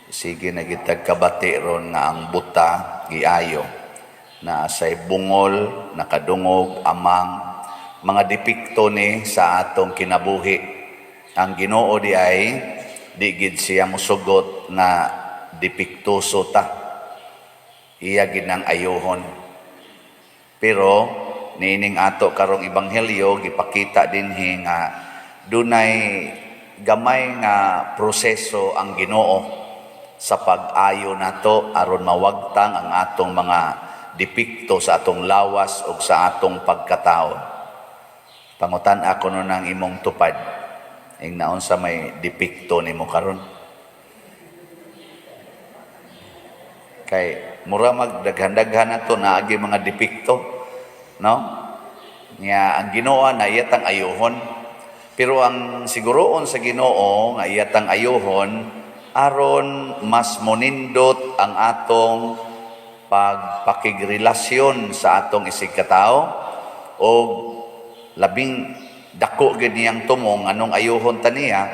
Sige na gitag kabati ron nga ang buta giayo. Naa say bungol, nakadungog, amang, mga depekto ni sa atong kinabuhi. Ang Ginoo di ay di gid siya musugot nga depektuso ta. Iya gid nang ayuhon. Pero niining ato karong ebanghelyo, gipakita dinhi nga dunay gamay nga proseso ang Ginoo sa pag-ayo nato aron mawagtang ang atong mga depekto sa atong lawas ug sa atong pagkatao. Pangutan ako no ng imong tupad. Ing naon sa may depekto nimo karon? Kay mura magdaghan-daghan nato naagi mga depekto, no? Nya ang Ginoo na iyatang ayuhon. Pero ang siguroon sa Ginoo nga iyatang ayuhon aron mas monindot ang atong pagpakigrelasyon sa atong isig katao o labing dako gid niyang tumong anong ayuhon ta niya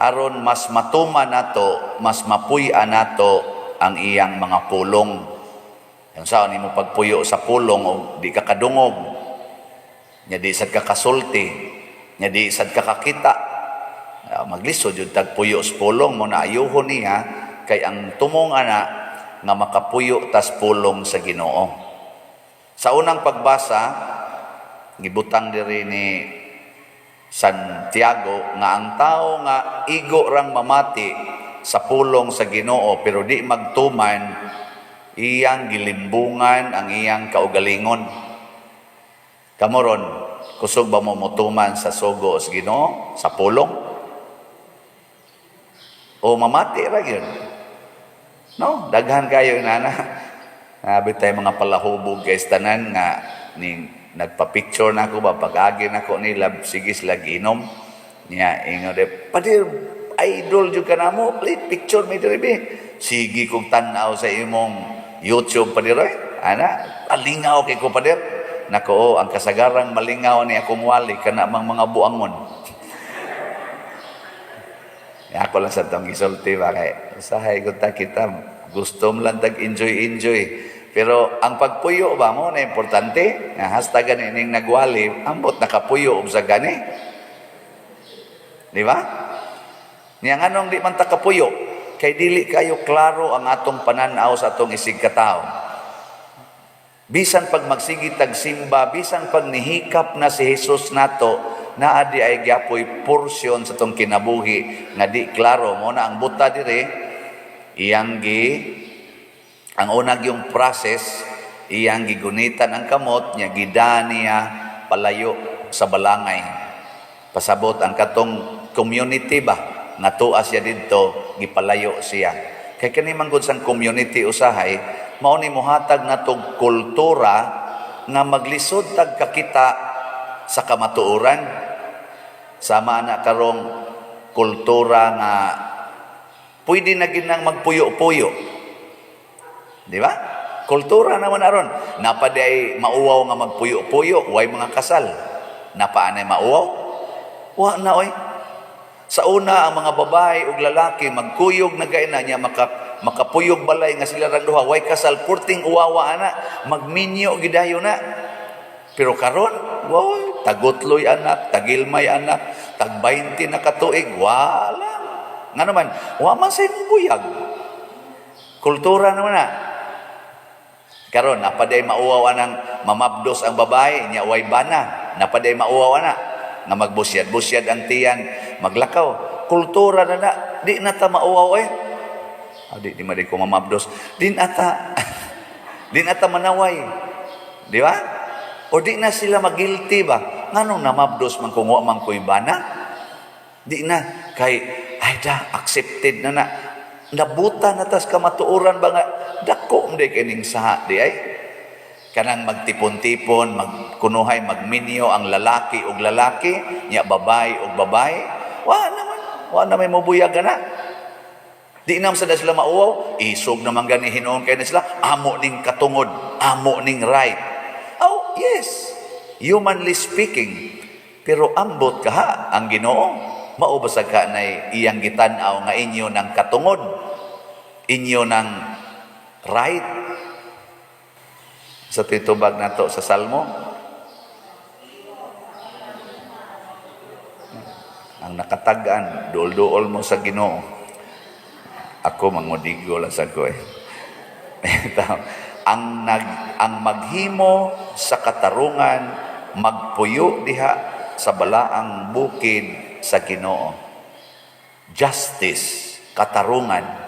aron mas matuma nato, mas mapuy-an nato ang iyang mga pulong. Yung saan nimo pagpuyo sa pulong o di ka kadungog, nya di sad ka kasulti, nya di sad ka kakita, maglisod jud tag puyo sa pulong mo na ayuhon niya kay ang tumong ana nga makapuyo tas pulong sa Ginoo. Sa unang pagbasa, gibutang diri ni Santiago nga ang tao nga igo rang mamati sa pulong sa Ginoo pero di magtuman, iyang gilimbungan ang iyang kaugalingon. Kamoron, kusog ba mo motuman sa sugo sa Ginoo, sa pulong? O mamati ra gyud? No, daghan kayo inana. Abi tayo mga palahubog kay tanan nga ning nagpa-picture na ako ba pag-agi na ako nila, sige sila giinom. Niya ingon de, "Padir, idol jud ka namo, please picture mi diri bi." "Sige kong tan-aw sa imong YouTube, padir oy." Ana, alingaw kay ko, padir. Nako, oh, ang kasagarang malingaw ni akong wali kana mang mga buangon. Ya, ako lang sa tong gisulti ba kay usahay gud ta kita gusto mo lang tag enjoy enjoy. Pero ang pagpuyo ba mo na importante nga hasta gani ning nagwali ambot nakapuyo og sa gani. Di ba? Niya nganong di man ta kapuyo? Kay dili kayo klaro ang atong pananaw sa atong isig katao. Bisan pag magsigi tag simba, bisan pag nihikap na si Jesus nato, naa di ay gyapoy porsyon sa tong kinabuhi nga di klaro. Mo na ang buta dire, iyang gi ang unag yung process, iyang gigunitan ang kamot niya, gida niya palayo sa balangay. Pasabot ang katong community ba nga tuwa siya didto, gipalayo siya. Kay kani man gud sang community usahay, mao ni mohatag natog kultura nga maglisod tag kakita sa kamatuoran. Sama na karong kultura nga pwede na ginang magpuyo-puyo. Di ba? Kultura naman aron. Napa di ay mauwaw nga magpuyo-puyo, way mga kasal. Napa anay mauwaw? Wa na oy. Sa una, ang mga babae ug lalaki magkuyog na gay na niya, makapuyog balay nga sila rang duha, way kasal, purting uwawa ana, magminyo gidayo na. Pero karon, woy, tagutloy anak, tagilmay anak, tag 20 na katuig, wala. Nga naman, wa man sa imong buyag. Kultura naman na. Karon, napaday mauwaw anang mamabdos ang babae, nya way bana. Napaday mauwaw ana nga magbusyad-busyad ang tiyan, maglakaw. Kultura na na, di na ta mauwaw eh. Ah, di, di man di ko mamabdos. Di na ta manaway. Di ba? O di na sila magilty ba? Nganong namabdos man kung wa man ko'y bana? Di na. Kay, ay da, accepted na na. Nabuta na tas kamatuoran ba nga, dako di kining saha di ay. Kanang magtipon-tipon, magkunuhay, magminyo ang lalaki og lalaki, nya babae og babae. Wa naman, wa na may mubuyag na. Di naman sa sila mauwaw, isog naman gani hinuon kay na sila, amo ning katungod, amo ning right. Oh, yes. Humanly speaking. Pero ambot ka ha, ang Ginoo, maubasag ka na iyang gitan-aw nga inyo ng katungod. Inyo ng right sa titubag nato sa Salmo. Ang nakatag-an, duol-duol mo sa Ginoo. Ako mangudigo lang sa ko eh. Ang maghimo sa katarungan magpuyo diha sa balaang bukid sa Ginoo. Justice, katarungan.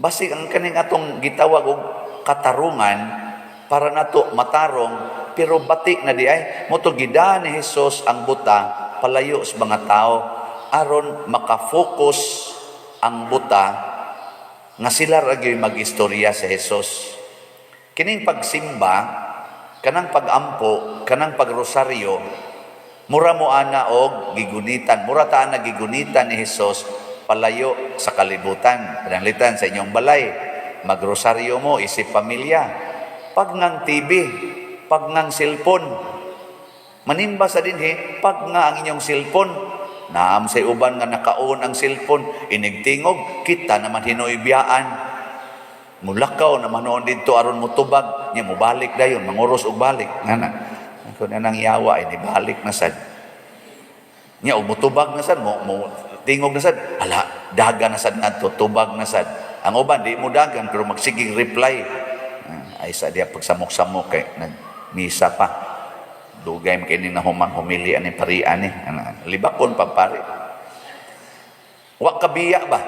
Basig ang kaning atong gitawag og katarungan para nato matarong, pero batik na di ay mo to gidaan ni Jesus ang buta palayo sa mga tao aron makafocus ang buta nga sila ra gyud mag-istorya sa Jesus. Kining pagsimba, kanang pagampo, kanang pagrosaryo, mura mo ana og gigunitan, mura ta ana gigunitan ni Jesus palayo sa kalibutan. Pananglitan sa inyong balay, magrosaryo mo isip pamilya. Pag ngang TV, pag ngang cellphone, manimba sa dinhi, pag nga ang inyong cellphone, naam say uban nga nakaon ang cellphone, inigtingog, kita naman hinuibiyaan. Mulakaw naman noon dito aron mutubag, nya mobalik dayon, manguros og balik. Ngana. Kung anang yawa ay nibalik na sad. Nya og mutubag na sad mo, mo tingog na sad, ala daga na sad ngadto, tubag na sad. Ang uban di mo dagan pero magsiging reply. Ah, ay sa diya pagsamok-samok kay nagmisa pa. Dugay man kini na human humili ani parian ni. Ana, libakon pa pare. Wa kabiya ba?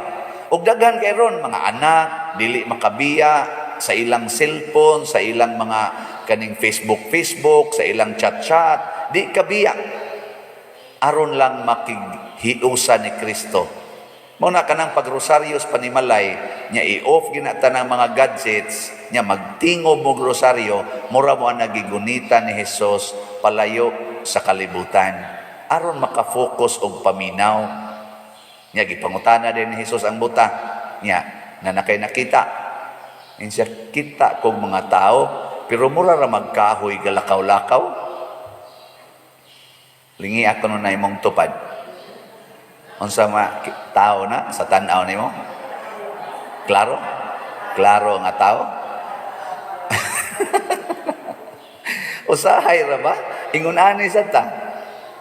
Og daghan kay ron mga anak dili makabiya sa ilang cellphone, sa ilang mga kaning Facebook Facebook, sa ilang chat-chat, di kabiya. Aron lang makighiusa ni Kristo. Mao na kanang pagrosaryo sa panimalay, nya i-off gina tanang mga gadgets, nya magtingob mo rosaryo, mura mo ang nagigunita ni Jesus palayo sa kalibutan. Aron makafocus og paminaw. Nya gipangutana din ni Jesus ang buta. Nya na nakay nakita. Insiya kita kog mga tao, pero mura ra magkahoy galakaw-lakaw. Lingi ako nun na imong tupad. Unsa ma tao na sa tan-aw nimo? Klaro? Klaro nga tao? Usahay ra ba? Ingon ani sa ta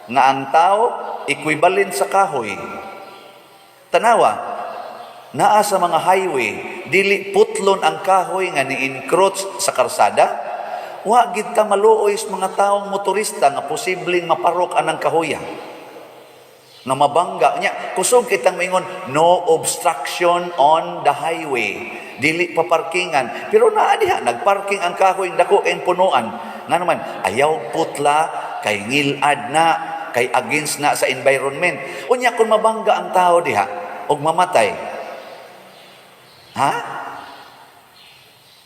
nga ang tao equivalent sa kahoy. Tanawa, naa sa mga highway, dili putlon ang kahoy nga ni-encroach sa karsada. Wa gid ta maluoy sa mga taong motorista nga posibleng maparok anang kahoya. Nga mabangga nya, kusog kitang maingon no obstruction on the highway. Dili pa parkingan, pero naa diha nagparking ang kahoy dako kay punuan. Nga naman ayaw putla kay ngilad na, kay against na sa environment. Unya kung mabangga ang tao diha og mamatay. Ha?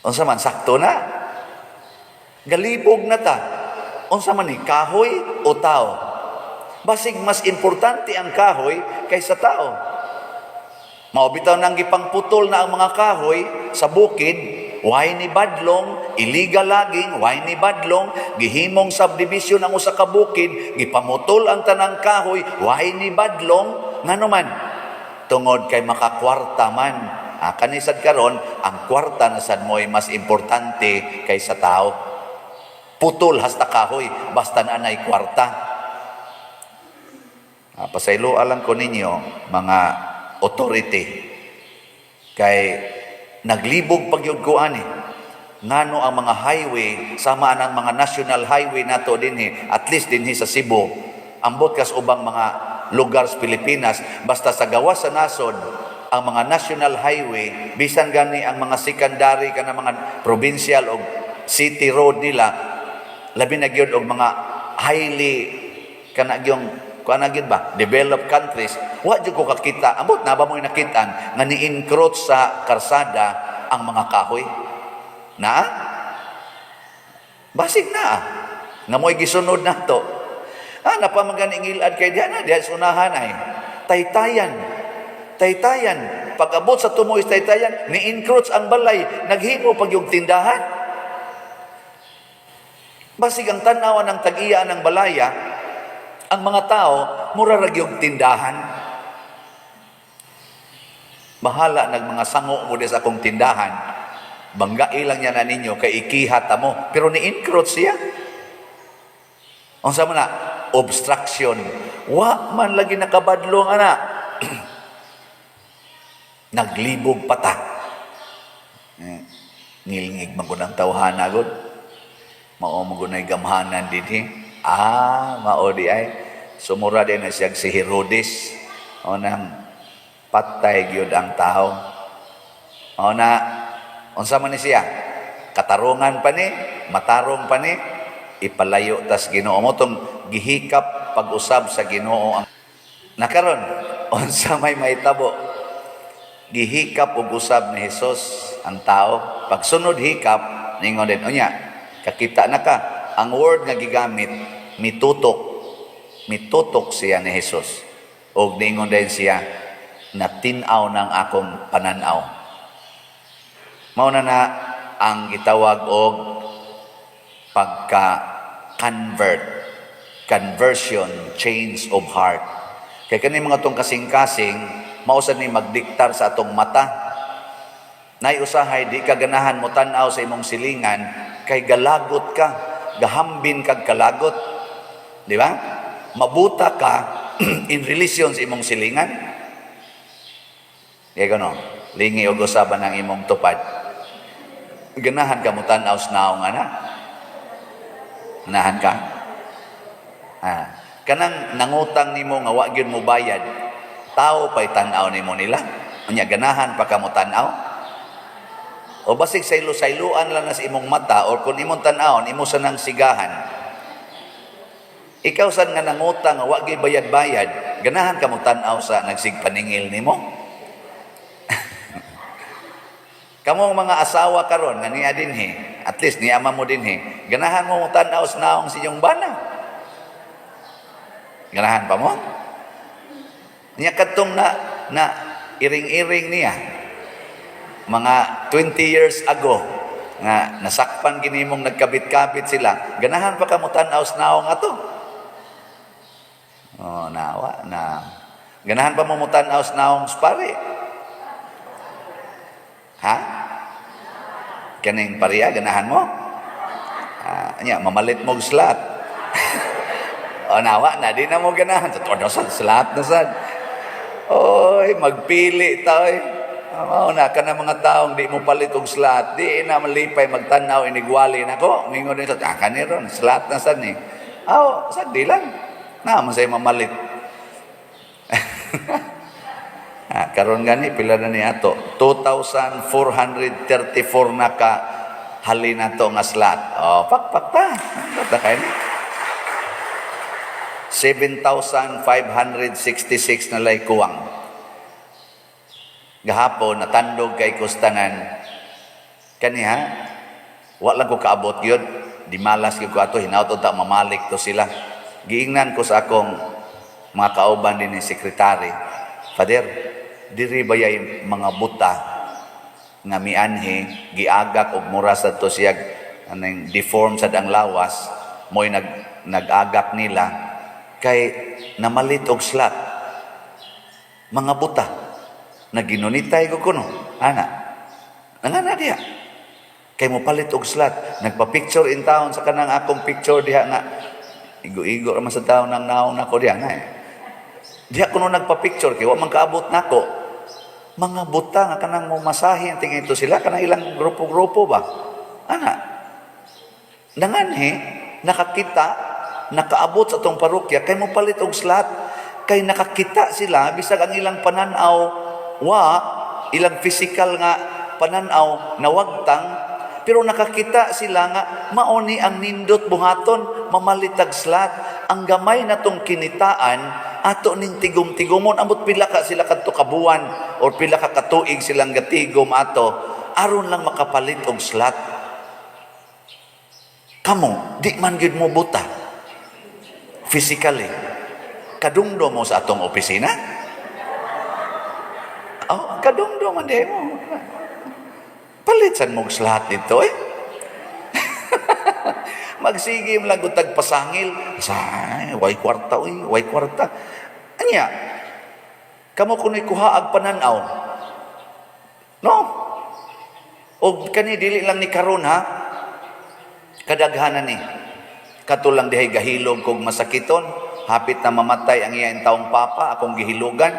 Unsa man sakto na? Galibog na ta. Unsa man ni kahoy o tao? Basig mas importante ang kahoy kaysa tao. Mao bitaw nang gipangputol na ang mga kahoy sa bukid, why ni badlong, illegal laging, why ni badlong, gihimong subdivision ang usa ka bukid, gipamutol ang tanang kahoy, why ni badlong, ngano man? Tungod kay makakwarta man. Ah, kanisad karon, ang kwarta na sad mo'y mas importante kaysa tao. Putol hasta kahoy, basta na anay kwarta. Ah, pasaylo alam ko ninyo, mga authority, kay naglibog pagyud ko ani. Ngano ang mga highway, sama ang mga national highway nato dinhi, at least dinhi sa Cebu, ambot kas ubang mga lugar sa Pilipinas, basta sa gawas sa nasod, ang mga national highway, bisan gani ang mga secondary kana mga provincial o city road nila, labi na gyud og mga highly kana gyung kuan na gyud ba developed countries, wa jud ko kakita, ambot na ba mo nakitaan nga ni-encroach sa karsada ang mga kahoy na basig na nga mo'y gisunod nato. Ah, napamagani ngilad kay diha na diha sa unahan ay taytayan taytayan, pag-abot sa tumoy taytayan, ni-encroach ang balay, naghimo pag yung tindahan. Basig ang tanawa ng tag-iya ng balaya, ang mga tao, mura ra gyud tindahan. Bahala nag mga sango mo sa akong tindahan. Banggai lang niya na ninyo kay ikihat mo. Pero ni-encroach siya. Unsa man na? Obstruction. Wa man lagi nakabadlong ana. Naglibog pa ta. Eh, ngilngig man gud ang tawhana gud. Mao mo gunay gamhanan dinhi. Ah, mao di ay. Sumura din na siya si Herodes. O nang patay gyud ang tao. O na unsa man ni siya? Katarungan pa ni, matarong pa ni, ipalayo tas Ginoo mo tong gihikap pag-usab sa Ginoo ang nakaron. Unsa may mahitabo? Gihikap og usab ni Jesus ang tao. Pagsunod hikap, ningon din, "Unya, kakita na ka?" Ang word nga gigamit, mitutok. Mitutok siya ni Jesus og ningon din siya, "Natin-aw ng akong pananaw." Mao na na ang gitawag og pagka convert, conversion, change of heart. Kay kani mga tong kasing-kasing, mao sad ni magdiktar sa atong mata. Nay usahay di ka ganahan mo tan-aw sa imong silingan kay galagot ka, gahambin kag kalagot. Di ba? Mabuta ka in relation sa imong silingan. Kaya gano, lingi og usaban ang imong tupad. Ganahan ka mo tan-aw sa naong ana? Ganahan ka? Ah, kanang nangutang nimo nga wa gyud mo bayad, tao pa'y tan-aw nimo nila. Unya ganahan pa ka mo tan-aw? O basig saylo-sayloan lang na sa imong mata or kung imong tan-awon, imo sa nang sigahan. Ikaw sad nga nangutang nga wa gyud bayad-bayad, ganahan ka mo tan-aw sa nagsigpaningil nimo? Kamo ang mga asawa karon nga niya dinhi, at least niya mo dinhi, ganahan mo mo tan-aw sa naong sa inyong bana? Ganahan pa mo? Niya kadtong na na iring-iring niya mga 20 years ago nga nasakpan gini mong nagkabit-kabit sila, ganahan pa ka mo tan-aw sa naong ato? Oh, nawa na. Ganahan pa mo mo tan-aw sa naong sa pare? Ha? Kaning pariya, ganahan mo? Ah, nya, mamalit mo og slat. O nawa na, di na mo ganahan. Sa todo sa slat na sad. Oy, magpili ta oy. Mao na ka na mga taong di mo palit og slat, di na malipay magtan-aw inigwali nako. Mingon din sa ah kani ron, slat na sad ni. Aw, sad di lang. Na man say mamalit. Ah, karon gani pila na ni ato? 2434 na ka halin nato nga slot. Oh, pakpak ta. Ta kay ni. 7,566 na lay kuwang. Gahapon natandog kay kustanan kaniha, wa lang ko kaabot gyud, di malas gyud ko ato, hinaut unta mamalik to sila. Giingnan ko sa akong mga kauban din ni sekretary, "Father, diri ba yay mga buta nga mianhi giagak og mura sa to siya aning deform sad ang lawas, mo'y nag nag-agak nila kay namalit og slot?" Mga buta naginunitay ko kuno ana nangana diha kay mo palit og slot, nagpa-picture in town sa kanang akong picture diha nga igo-igo ra man sa taon ng naong nako diha nga eh. Diha kuno nagpa-picture kay wa man kaabot nako. Mga buta nga kanang mo masahe ang tingin ito sila kanang ilang grupo-grupo ba ana nanganhi nakakita, nakaabot sa atong parokya kay mo palit og slot, kay nakakita sila bisag ang ilang pananaw wa, ilang physical nga pananaw nawagtang, pero nakakita sila nga mao ni ang nindot buhaton, mamalitag slot. Ang gamay natong kinitaan, ato ning tigom-tigomon. Amot pila ka sila kadto kabuan or pila ka katuig silang gatigom ato aron lang makapalit og slot. Kamo, di man gyud mo buta physically, kadungdo mo sa atong opisina? Oh, kadungdo man di mo. Palit sad mo og slot dito eh. Magsige mo lang kung tagpasangil. Sa, way kwarta, uy, way kwarta. Anya, kamo kuno'y kuha ag pananaw. Og kani dili lang ni karon ha. Kadaghanan ni. Kato lang dihay gahilog kog masakiton, hapit na mamatay ang iyang taong papa, akong gihilugan.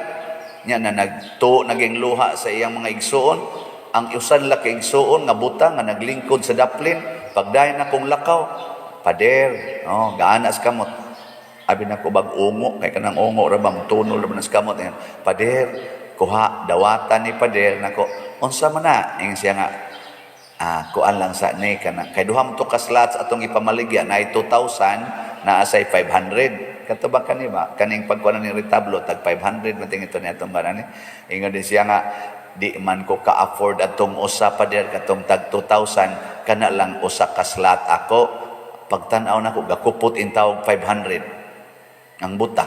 Nya na nagtuo naging luha sa iyang mga igsuon. Ang usan la ka igsuon nga buta nga naglingkod sa daplin, pagdayon akong lakaw, "Pader," oh, gaana sa kamot. Abi nako bag ungo kay kanang ungo ra bang tunol ra ba sa kamot yan. "Pader, kuha dawatan ni pader nako." "Unsa man na?" Ingon siya nga, "Ah, kuan lang sa ni kana kay duha mo to ka slots atong ipamaligya na 2,000 naa say 500." Kato ba kani ba kaning pagkuan ni retablo, tag 500 man tingin ni atong ni. Ingon din siya nga, "Di man ko ka-afford atong usa, pader, katong tag 2,000, kana lang usa ka slot ako." Pagtan-aw nako, gakupot in tawag 500 ang buta.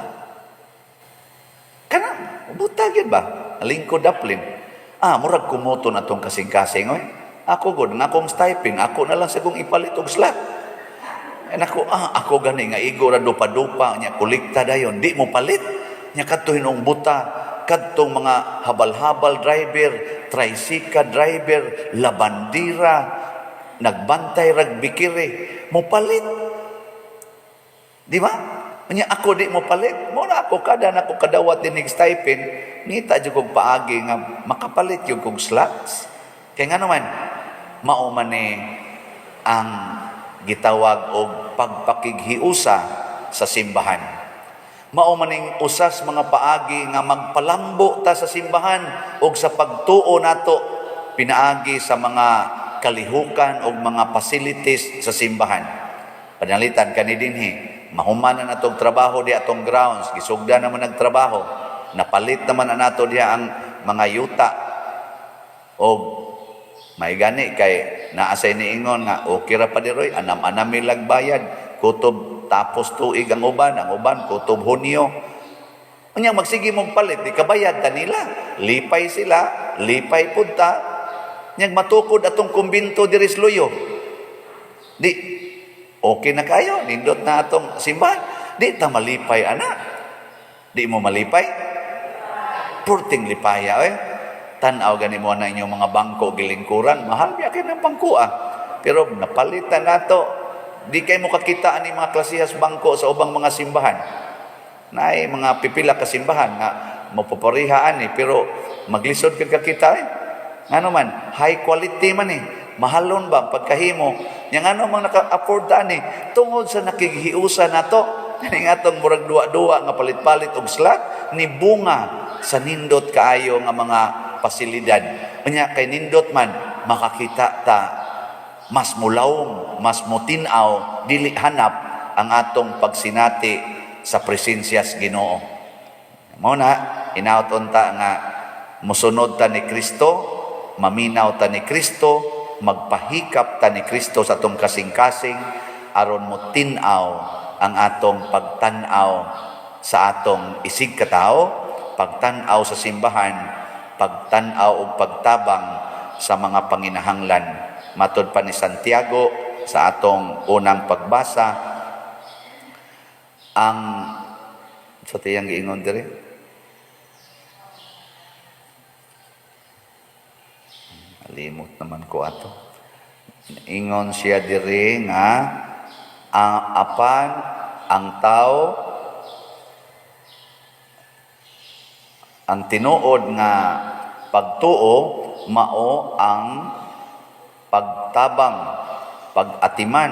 Kana buta gyud ba, lingkod daplin. Ah, murag kumuton atong kasing-kasing oy. Ako gud nga akong stipend, ako na lang sa kong ipalit og slot. Eh nako, ah, ako gani nga igo ra dupa-dupa nya kolekta dayon, di mo palit. Nya kadto hinuong buta, kadtong mga habal-habal driver, tricycle driver, labandira, nagbantay rag bikiri, mo palit. Di ba? Nya ako di mo palit. Mo na ako kada na ako kadawat dinig stipend, ngita jud kog paagi nga makapalit jud kog slots. Kay nga naman, mao man ni ang gitawag og pagpakighiusa sa simbahan. Mao man ning usas mga paagi nga magpalambo ta sa simbahan og sa pagtuo nato pinaagi sa mga kalihukan og mga facilities sa simbahan. Panalitan kani dinhi, mahuman na natong trabaho di atong grounds, gisugda naman nagtrabaho, napalit naman na nato diha ang mga yuta og may gani kay naa say niingon nga okay ra pa diroy, anam-anam milag bayad, kutob tapos tuig ang uban kutob Hunyo. Unya magsige mong palit, di kabayad ta nila, lipay sila, lipay pud ta. Nya matukod atong kumbinto diri sa Luyo, di okay na kayo, nindot na atong simbahan. Di ta malipay ana? Di mo malipay? Purting lipaya eh. Tan-aw gani mo na inyong mga bangko gilingkuran, mahal biya kay ng bangko ah. Pero napalitan nato, di kay mo kakita ani mga klasihas bangko sa ubang mga simbahan. Naay mga pipila ka simbahan nga mapapariha ani, pero maglisod kag kakita eh. Ngano man, high quality man eh. Mahalon ba pagkahimo? Nya ngano mang naka-afford ta ani? Tungod sa nakighiusa nato. Kani nga atong murag duwa-duwa nga palit-palit og slot ni bunga sa nindot kaayo nga mga pasilidad. Unya kay nindot man makakita ta, mas mulawom, mas mutin-aw, dili hanap ang atong pagsinati sa presensya sa Ginoo. Mao na hinaut unta nga musunod ta ni Kristo, maminaw ta ni Kristo, magpahikap ta ni Kristo sa atong kasing-kasing aron mutin-aw ang atong pagtan-aw sa atong isig katao, pagtan-aw sa simbahan, pagtan-aw ug pagtabang sa mga panginahanglan. Matod pa ni Santiago sa atong unang pagbasa, ang sa tiyang giingon diri, limot naman ko ato. Ingon siya diri nga ang apan ang tao, ang tinuod nga pagtuo mao ang pagtabang, pag-atiman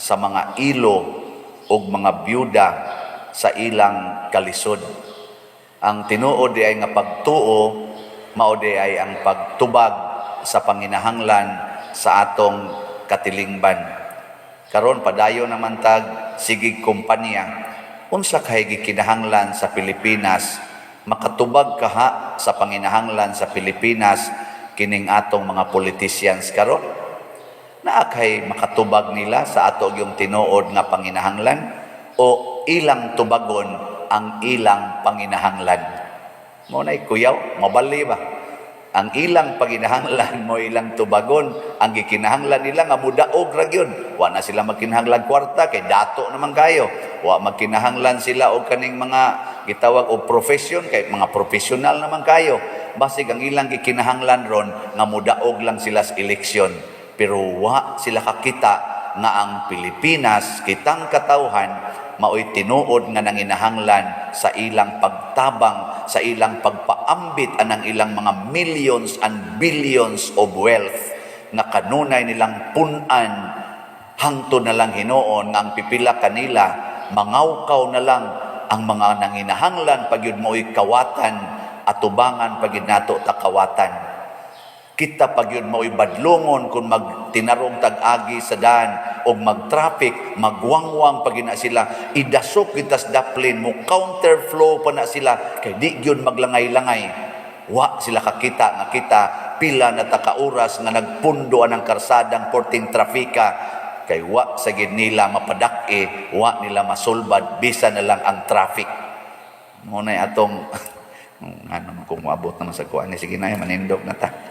sa mga ilo ug mga byuda sa ilang kalisod. Ang tinuod di ay nga pagtuo mao di ay ang pagtubag sa panginahanglan sa atong katilingban. Karon padayon naman tag sigig kumpanya. Unsa kay gikinahanglan sa Pilipinas? Makatubag kaha sa panginahanglan sa Pilipinas kining atong mga politicians karon? Naa kay makatubag nila sa ato yung tinuod nga panginahanglan o ilang tubagon ang ilang panginahanglan? Mo nay kuyaw, mabali ba? Ang ilang panginahanglan mo ilang tubagon, ang gikinahanglan nila nga mudaog ra gyud. Wa na sila magkinahanglan kwarta kay dato naman kayo. Wa magkinahanglan sila og kaning mga gitawag og profession kay mga profesional naman kayo. Basig ang ilang gikinahanglan ron nga mudaog lang sila sa eleksyon. Pero wa sila kakita nga ang Pilipinas, kitang katawhan, maoy tinuod nga nanginahanglan sa ilang pagtabang, sa ilang pagpaambit anang ilang mga millions and billions of wealth nga kanunay nilang punan, hangtod na lang hinuon nga ang pipila kanila mangawkaw na lang. Ang mga nanginahanglan pagyud mo'y kawatan, atubangan pagyud nato ta kawatan. Kita pagyud mo'y badlongon kung magtinarong tag-agi sa daan o mag-traffic, magwangwang pag na sila, idasok kita sa daplin mo, counterflow pa na sila kay di gyud maglangay-langay. Wa sila kakita nga kita pila na ta ka oras nga nagpundo ang karsadang porting trafika kay wa sa gid nila mapadak-e, wa nila masulbad bisan na lang ang traffic. Mo na atong ano kung moabot naman sa kuan ni, sige na, manindog na ta.